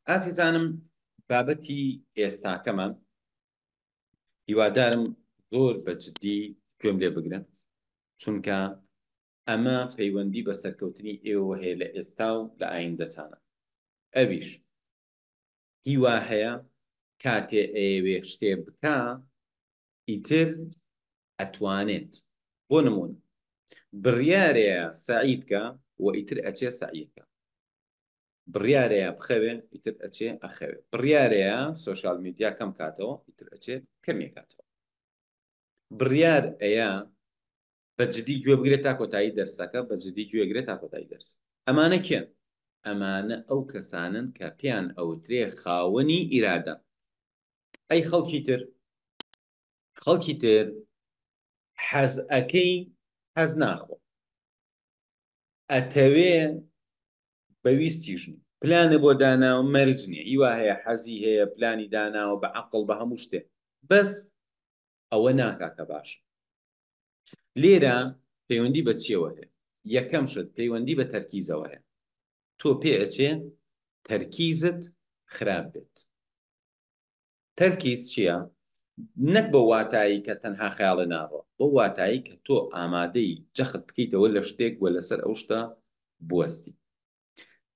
ئازیزانم بابەتی ئێستاکەمان هیوادارم زۆر بە جدی گوێم لێ بگرن چونکە ئەمە پەیوەندی بە سەرکەوتنی ئێوە هەیە لە ئێستا و لە ئایندەتانە ئەویش هیوا هەیە کاتێ ئەیەوێ شتێ بکا ئیتر ئەتوانێت بۆ نمونە بڕیارەیە سەعی بکا و ئیتر ئەچێ سەعیەکە بڕیارەیە بخەوێ ئیتر ئەچێ ئەخەوێ بڕیارەیە سۆشیال میدیا کەم کاتەوە ئیتر ئەچێ کەمیەکاتەوە بڕیار ئەیە بە جدی گوێ بگرێت تا کۆتایی دەرسەکە بە جدی گوێ گرێت تا کۆتایی دەرس ئەمانە کێن ئەمانە ئەو کەسانن کە پێیان ئەوترێ خاوەنی ئیرادە ئەی خەڵکی تر خەڵکی تر حەز ئەکەی حەز ناخۆ ئەتەوێ بە ویستیش نی پلانە بۆ داناوە مەرج نییە هیوا هەیە حەزی هەیە پلانی داناوە بە عەقڵ بە هەموو شتێ بەس ئەوە ناکا کە باشە لێرە پەیوەندی بە چیەوە هەیە یەکەم شت پەیوەندی بە تەرکیزەوە هەیە تۆ پێ ئەچێ تەرکیزت خراپ بێت تەرکیز چییە؟ نەک بەو واتایەی کە تەنها خەیاڵێ ناڕۆ، بەو واتایەی کە تۆ ئامادەی جەخت بکەیتەوە لە شتێک و لەسەر ئەو شتە بوەستی.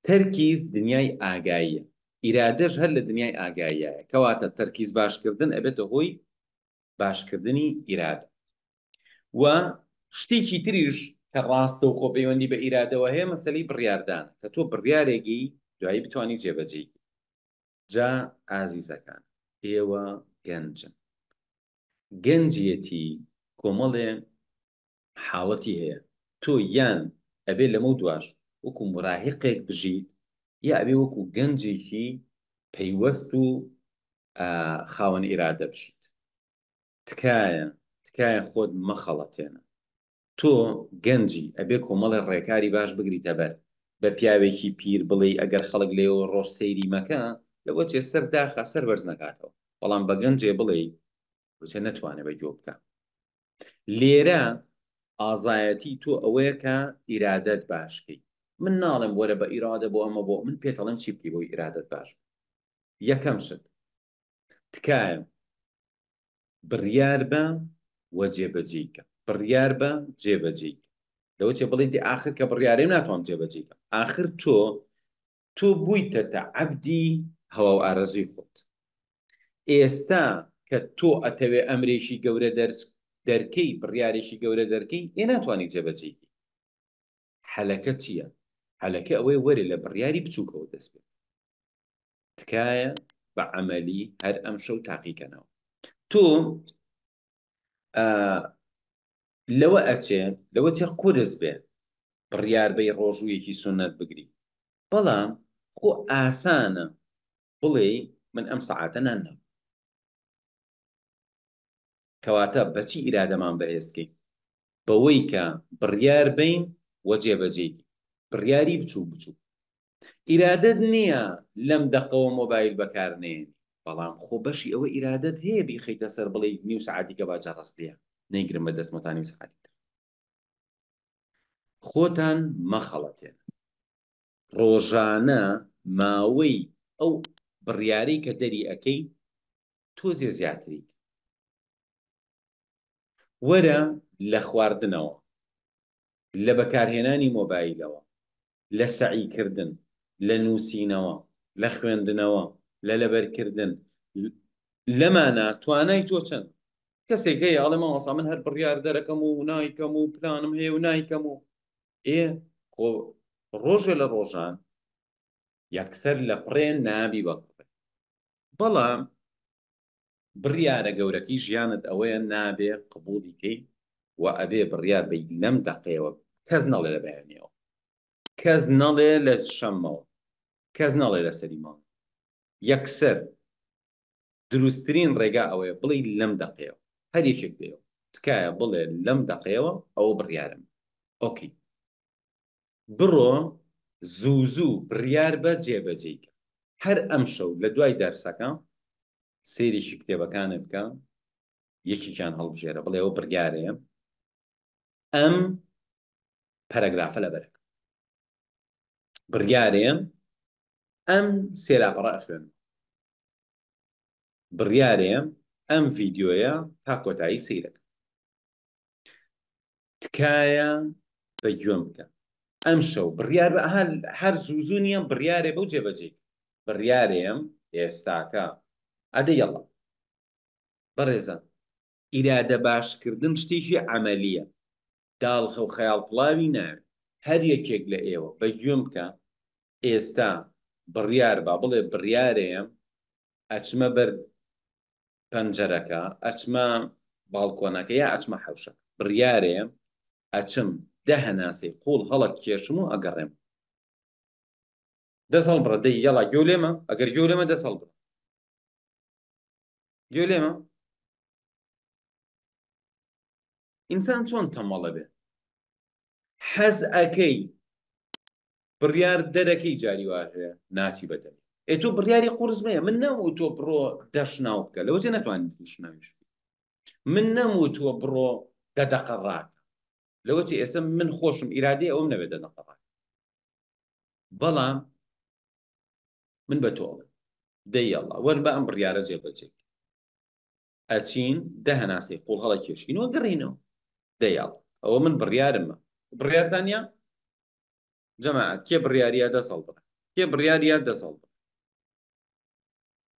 تەرکیز دنیای ئاگاییە، ئیرادەش هەر لە دنیای ئاگاییایە، کەواتە تەرکیز باشکردن ئەبێتە هۆی باشکردنی ئیرادە. و شتێکی تریش کە ڕاستەوخۆ پەیوەندی بە ئیرادەوە هەیە مەسەلەی بڕیاردانە، کە تۆ بڕیارێکی دوایی بتوانی جێبەجێی کەی. جا ئازیزەکان ئێوە گەنجن گەنجیەتی کۆمەڵێ حاڵەتی هەیە تۆ یان ئەبێ لەمەو دواش وەکو مراهیقێک بژیت یا ئەبێ وەکو گەنجێکی پەیوەست و خاوەن ئیرادە بژیت تکایە تکایە خۆت مەخەڵەتێنە تۆ گەنجی ئەبێ کۆمەڵێ ڕێکاری باش بگریتە بەر بە پیاوێکی پیر بڵێی ئەگەر خەڵک لێوە ڕۆژ سەیری مەکە لەوە چێ سەر داخا سەر بەرز نەکاتەوە بەڵام بە گەنجێ بڵێی بچێ نەتوانێ بە گۆ بکا لێرە ئازایەتی تۆ ئەوەیە کە ئیرادەت باش کەی من ناڵێم وەرە بە ئیرادە بۆ ئەمە بۆ من پێتەڵێم چی بکەی بۆی ئیرادەت باش یەکەم شت تکایە بڕیار بە و جێبەجێی کە. بڕیار بە جێبەجێی کە. لەوە چێ بڵێی دێ ئاخر کە بڕیارێم ناتوانم جێبەجێی کەم. ئاخر تۆ تۆ بوویتەتە عەبدی هەوا و ئارەزووی خۆت. ئێستا کە تۆ ئەتەوێ ئەمرێکی گەورە دەرچ دەرکەی بڕیارێکی گەورە دەرکەی ئێ ناتوانی جێبەجێی کەی. حەلەکە چییە؟ حەلەکە ئەوەیە وەرە لە بڕیاری بچووکەوە دەست پێ بکە. تکایە بە عەمەلی هەر ئەمشەو تاقیکەنەوە. تۆ لەوە ئەچێ لەوە چێ قورس بێ بڕیار بەی ڕۆژوویەکی سوننەت بگری بەڵام خۆ ئاسانە بڵێی من ئەم سەعاتە نان ناخۆم کەواتە بەچی ئیرادەمان بەهێز کەین بەوەی کە بڕیار بەین و جێبەجێی کەین بڕیاری بچووک بچووک ئیرادەت نییە لەم دەقەوە مۆبایل بەکار نەیەنی بەڵام خۆ بەشی ئەوە ئیرادەت هەیە بیخەیتە سەر بڵێی نیو سەعاتی کە با جەڕەس لێیە نەیگرم بە دەستمەوە تا نیو سەعاتی تر خۆتان مەخەڵەتێنن ڕۆژانە ماوەی ئەو بڕیارەی کە دەری ئەکەی تۆزێ زیاتری کە وەرە لە خواردنەوە لە بەکارهێنانی مۆبایلەوە لە سەعی کردن، لە نووسینەوە، لە خوێندنەوە، لە لەبەرکردن، لەمانە توانای تۆ چەند؟ کەسێک هەیە ئەڵێ مامۆستا من هەر بڕیار دەرەکەم و نایکەم و پلانم هەیە و نایکەم و ئێ خۆ ڕۆژێ لە ڕۆژان یەکسەر لە پڕێ نابی بە کوڕێ بەڵام بڕیارە گەورەکەی ژیانت ئەوەیە نابێ قبوڵی کەی و ئەبێ بڕیار بەی لەم دەقەیەوە کەس نەڵێ لە بەیانیەوە کەس نەڵێ لە شەممەوە کەس نەڵێ لە سەری مانگ یەکسەر دروستترین ڕێگا ئەوەیە بڵێی لەم دەقەیەوە هەر یەکێک لێەوە تکایە بڵێ لەم دەقەیەوە ئەوە بڕیارم ئۆکەی بڕۆ زوو زوو بڕیار بە جێبەجێی کە. هەر ئەمشەو لە دوای دەرسەکە سەیرێکی کتێبەکانت بکە یەکێکیان هەڵبژێرە بڵێ ئەوە بڕیارەیە ئەم پەرەگرافە لەبەرەکە بڕیارەیە. ئەم سێ لاپەڕە ئەخوێنم. بڕیارێم ئەم ڤیدیۆیە تا کۆتایی سەیرەکەم. تکایە بە گوێم بکە. ئەمشەو بڕیار بە ئەها هەر زوو زوو نییە بڕیارێ بەو جێبەجێی بڕیارێم ئێستاکە ئەدە یەڵا بەڕێزان ئیرادە باشکردن شتێکی عەمەلیە داڵغە و خەیاڵ پڵاوی ناوێ هەر یەکێک لە ئێوە بە گوێم بکە ئێستا بڕیار با بڵێ بڕیارێم ئەچمە بەر پەنجەرەکە ئەچمە باڵکۆنەکە یا ئەچمە حەوشەکە بڕیارێ ئەچم دە هەناسەی قوڵ هەڵە کێشم و ئەگەڕێم دەست هەڵبڕە دەی یەڵا گوێ لێمە ئەگەر گوێ لێمە دەست هەڵبڕە گوێ لێمە ئینسان چۆن تەمەڵە بێ حەز ئەکەی بڕیار دەرەکەی جاری وا هەیە ناچی بە دەمی ئێ تۆ بڕیاری قورس مەیە من نەم وتووە بڕۆ دە شناو بکە لەوە چێ نەتوانیت دوو شناویش بکەی من نەم وتووە بڕۆ دە دەقە ڕاکە لەوە چێ ئێستا من خۆشم ئیرادەی ئەوم نەبێت دە دەقە ڕاکە بەڵام من بە تۆ ئەڵێم دەی یەڵا وەر بە ئەم بڕیارە جێبەجێ ئەچین دە هەناسەی قوڵ هەڵەکێشین و گەڕینەوە دە یاڵا ئەوە من بڕیارمە بڕیارتان نیە جەماعەت کێ بڕیاریە دەست هەڵبڕێ کێ بڕیاریە دەست هەڵبڕێ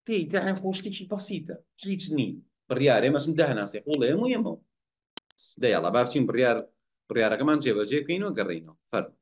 پێی تا خۆشتێکی بەسیتە هیچ نی بڕیارێ مەسم دە هەناسەی قوڵ ئێمە و ئێمە دە یاڵا با بچین بڕیار بڕیارەکەمان جێبەجێ بکەین و گەڕینەوە فەرموو.